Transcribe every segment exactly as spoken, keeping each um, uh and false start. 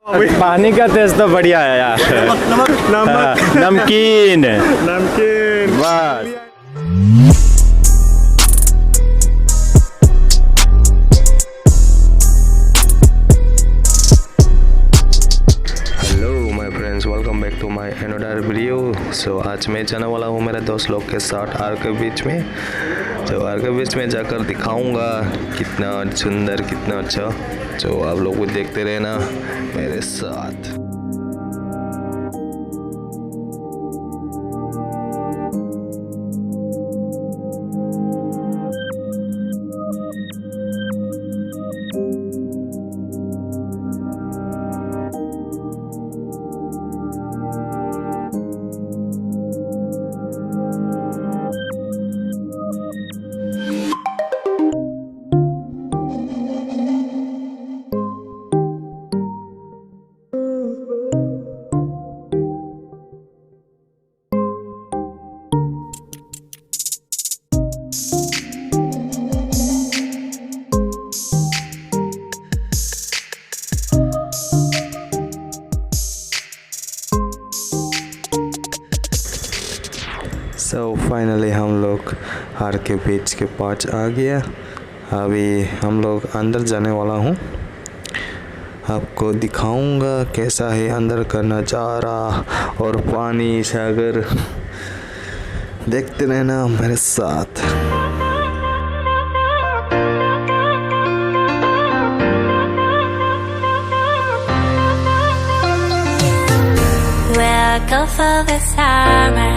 पानी का टेस्ट तो बढ़िया है यार। नमक, नमक। हाँ, नमकीन। नमकीन। बस। Hello my friends, welcome back to my another video। So आज मैं जाने वाला हूँ मेरे दोस्त लोग के साथ आर के बीच में। तो आर के बीच में जाकर दिखाऊंगा कितना सुंदर, कितना अच्छा। तो आप लोग भी देखते रहना मेरे साथ। So finally हम लोग आर के बीच के पास आ गया। अभी हम लोग अंदर जाने वाला हूँ। आपको दिखाऊंगा कैसा है अंदर का नज़ारा और पानी सागर। देखते रहना मेरे साथ। Where I go for the summer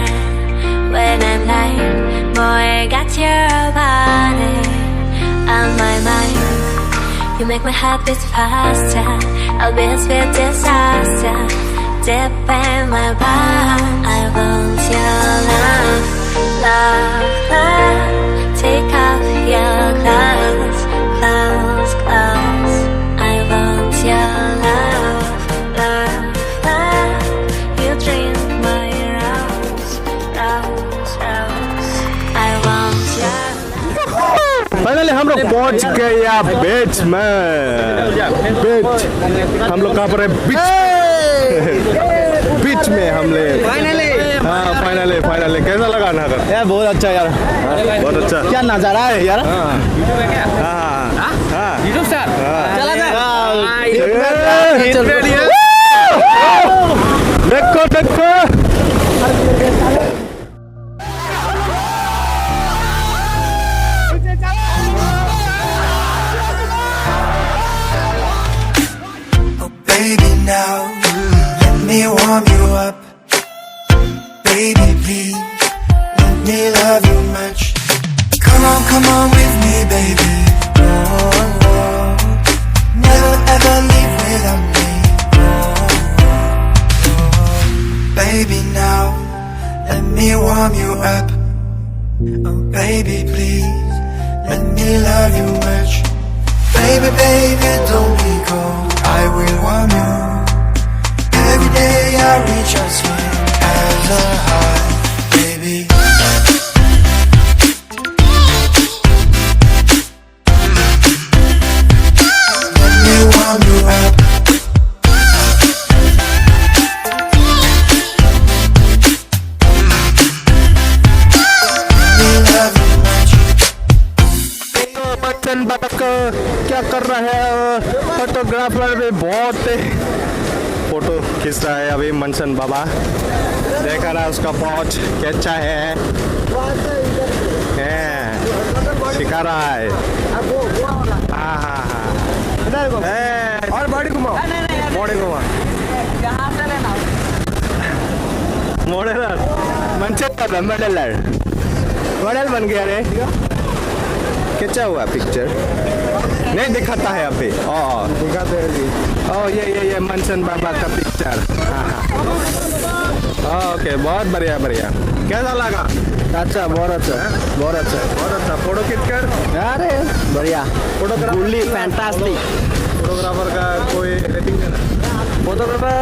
when I'm lying, boy, got your body on my mind. You make my heart beat faster, I'll be a swift disaster. Deep in my bones, I want your love, love, love. Take off your clothes, clothes, clothes. I want your love, love, love. You drink my rose, rose, rose. I want your finally हम लोग पहुंच गया बीच में। बीच, हम लोग कहाँ पर है? बीच। बीच में हम लोग। फाइनली। हाँ, फाइनली, फाइनली। कैसा लगा नहर? यार, बहुत अच्छा यार। बहुत अच्छा। क्या नज़ारा है यार। हाँ। हाँ, हाँ, हाँ। हाँ। YouTube sir. हाँ। चला जा। हाँ। ए, देखो, देखो। Oh, baby, now let me warm you up. Baby, please, let me love you much. Come on, come on with me, baby. Oh, oh. Never ever leave without me. Oh, oh, oh. Baby, now let me warm you up. Oh, baby, please, let me love you much. Baby, baby, don't be cold. I will warm you. Every day I reach a swing as a high, baby. Let me warm you up. Let me love you much. तो बच्चन बाबा को क्या कर रहा है? फोटोग्राफर भी बहुत फोटो खींच रहा है अभी मंचन बाबा। देखा ना उसका पहुंच कैसा है। हैं, सिखा रहा है। हाँ, हाँ, हाँ। हैं, और बॉडी घुमाओ। बॉडी घुमा। मॉडल, मंचन बाबा मॉडल। मॉडल बन गया रे। कैसा हुआ पिक्चर? नहीं दिखाता है अभी। ओ, दिखाते हैं जी। ओ, ये, ये, ये मंचन बाबा का पिक्चर। हाँ, हाँ। ओके, बहुत बढ़िया, बढ़िया। कैसा लगा? अच्छा, बहुत अच्छा, बहुत अच्छा। बहुत अच्छा। फोटो खींच कर? अरे, बढ़िया। फोटोग्राफर गुल्ली, का, फैंटास्टिक। फोटोग्राफर का कोई रेटिंग देना? फोटोग्राफर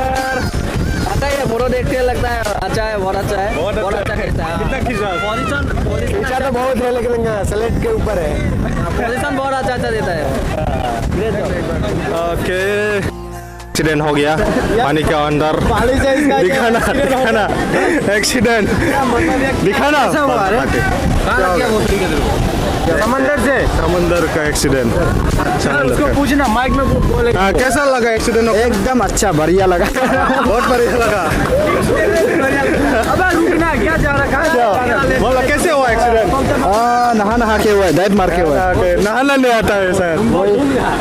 अच्छा है, फोटो देख के लगता है अच्छा है, बहुत अच्छा है, बहुत बहुत अच्छा। अच्छा खींचता है। कितना खींचा? पोजीशन, पोजीशन खींचा तो बहुत है, लेकिन सेलेक्ट के ऊपर है। पोजीशन बहुत अच्छा, अच्छा देता है। ओके। एक्सीडेंट हो गया पानी के अंदर। दिखाना, दिखाना, एक्सीडेंट दिखाना। समंदर से। समंदर का एक्सीडेंट। समंदर उसको का। पूछना, माइक में बोले। हाँ, कैसा लगा एक्सीडेंट? एकदम अच्छा, बढ़िया लगा। बहुत बढ़िया लगा। अबे रुकना, क्या जा रहा है? क्या? बोला, कैसे हुआ एक्सीडेंट? हाँ, नहा नहा के हुआ है, डाइव मार के हुआ है। नहाना नहीं आता है सर।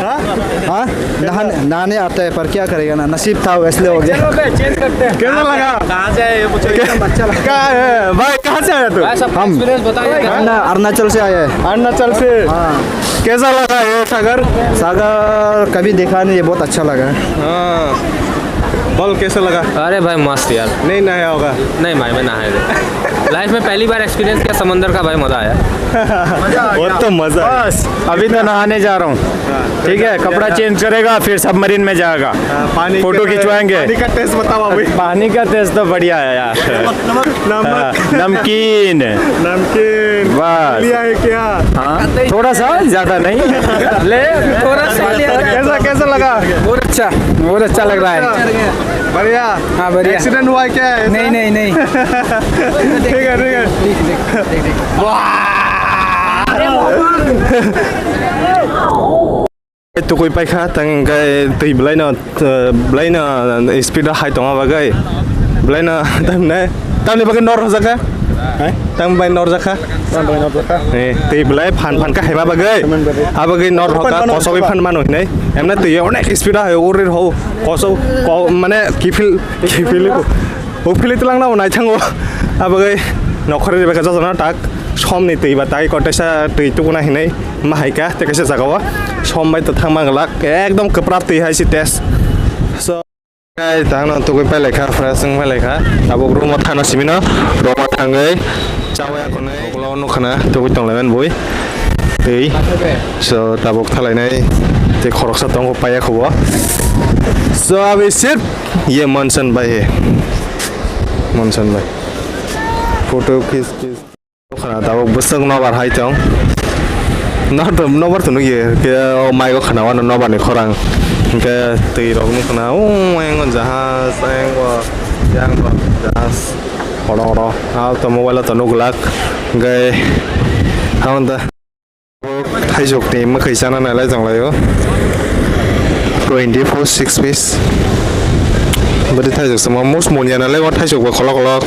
हाँ? हाँ? नहाने, नहाने आता है, पर क्या करेगा ना, नसीब था, इसलिए हो गया। चलो बे, चेंज करते हैं। कैसा लगा? कहाँ से आए ये पूछो। क्या? एकदम अच्छा लगा। कहाँ है? भाई, कहाँ से आया तू? भाई, सब हम एक्सपीरियंस बताइए। अरुणा-, अरुणाचल से आया है। अरुणाचल से? हाँ। कैसा लगा ये सागर? सागर कभी देखा नहीं है, बहुत अच्छा लगा है। हाँ। बोल, कैसा लगा? अरे भाई, मस्त यार। नहीं नहाया होगा? नहीं भाई, मैं नहाया नहीं। लाइफ में पहली बार एक्सपीरियंस किया समंदर का, भाई, मजा आया। वो तो मजा है। बस, अभी तो नहाने जा रहा हूँ। हाँ। ठीक है, कपड़ा चेंज करेगा, फिर सबमरीन में जाएगा। हाँ, पानी फोटो का, खिंचवाएंगे। पानी का टेस्ट बताओ अभी। पानी का टेस्ट तो बढ़िया है यार। नमक, नमक। हाँ, नमकीन। नमकीन। बस। लिया है क्या? हाँ, थोड़ा सा, ज्यादा नहीं। ले, थोड़ा सा लिया। कैसा, कैसा लगा? बहुत अच्छा, बहुत अच्छा लग रहा है। बढ़िया। हाँ, बढ़िया। एक्सीडेंट हुआ है क्या? नहीं, नहीं, नहीं। ठीक है, ठीक है। ठीक, ठीक, ठीक, ठीक। Tukui paikha, tang hingke twi belai no, eh, belai no speed o hai tongma bagwi, belai no tamni, tamni bagwi nor rwjak kha? Hai? Tamni bagwi nor rwjak kha? Tamni bagwi nor rwjak kha? Eh, twi belai phan phan kha haima bagwi, ha bagwi nor rwjak kha, kosogwi phan mano hinwi, emne twi onek speed o hai uri rw kosog, ko-, mane kiphil, kiphil ko. Uphili twlangna bo naithango. Abagwi nokhorni bai khe jotono tak somni twi ba tai kotaisa twi tukuna hinwi ma hai kha tei kaisa jagao som bai to thangma glak ekdom kwprap twi hai si test. So, tei tangno tugwi pai lai kha, fresh wng pai lai kha. Tabuk room o thangna simi no, room o thangwi chawi akonwi ulo nukha na tugwi tong lai mani bui. Tei so tabuk thalainai tei khoroksa tongo paiya khubo. So abhi sip ye Monson bhai hai. Monson bhai. Photo kiss kiss. Khana tabuk bwswk nobar hai tong. Nobar to nukye ke o maigo khana wano nobar ni khorang. Hingke twi rok nukna o engo jahaj engo yang jahaj. Oro oro. Auto mobile o to nuglak. Hingke. Haunta. Thaisok ni mwkhwi chana nailai tonglaio. Twenty four six piece. Bwrwi thaisok se mo mus munya nailai o thaisok bo kholok kholok.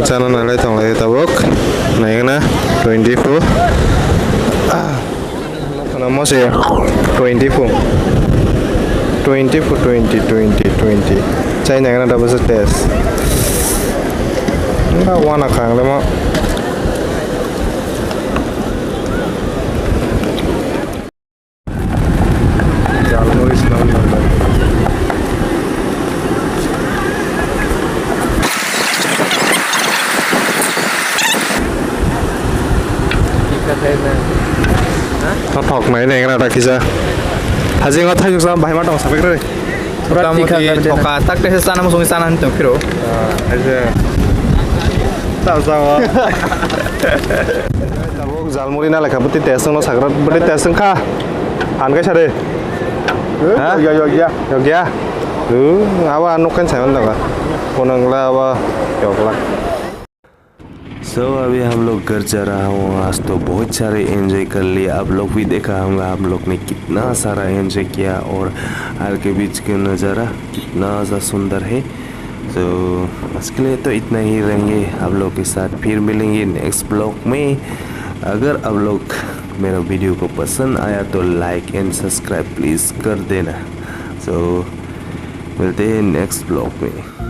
Chana nailai tonglaio tabuk. Naikna twenty four. Nokna mo se twenty four. Twenty four, twenty, twenty, twenty. Chai naikna tabuk se test. Wngkha wana khanglemo. Thok nai nai gra kisa. Hajing o thajak sa bahai ma tong sabai kre. Pura tikha kar jena. Thoka, tak tesa sana musung sana hantu kiro. Aise. Tak sama. Tabuk jalmuri na lekha bwtwi tesung no sakra bwtwi tesung kha. An kai sare. Ha? Yo yo ya. Yo ya. Uh, awa nukan sayon daga. Konang la awa yokla. सो अभी हम लोग घर जा रहा हूँ। आज तो बहुत सारे एंजॉय कर लिया, आप लोग भी देखा होगा हम लोग ने कितना सारा एंजॉय किया और आर के बीच का नज़ारा कितना ज़्यादा सुंदर है। तो आज के लिए तो इतना ही रहेंगे, आप लोग के साथ फिर मिलेंगे नेक्स्ट ब्लॉग में। अगर आप लोग मेरा वीडियो को पसंद आया तो लाइक एंड सब्सक्राइब प्लीज़ कर देना। सो मिलते हैं नेक्स्ट ब्लॉग में।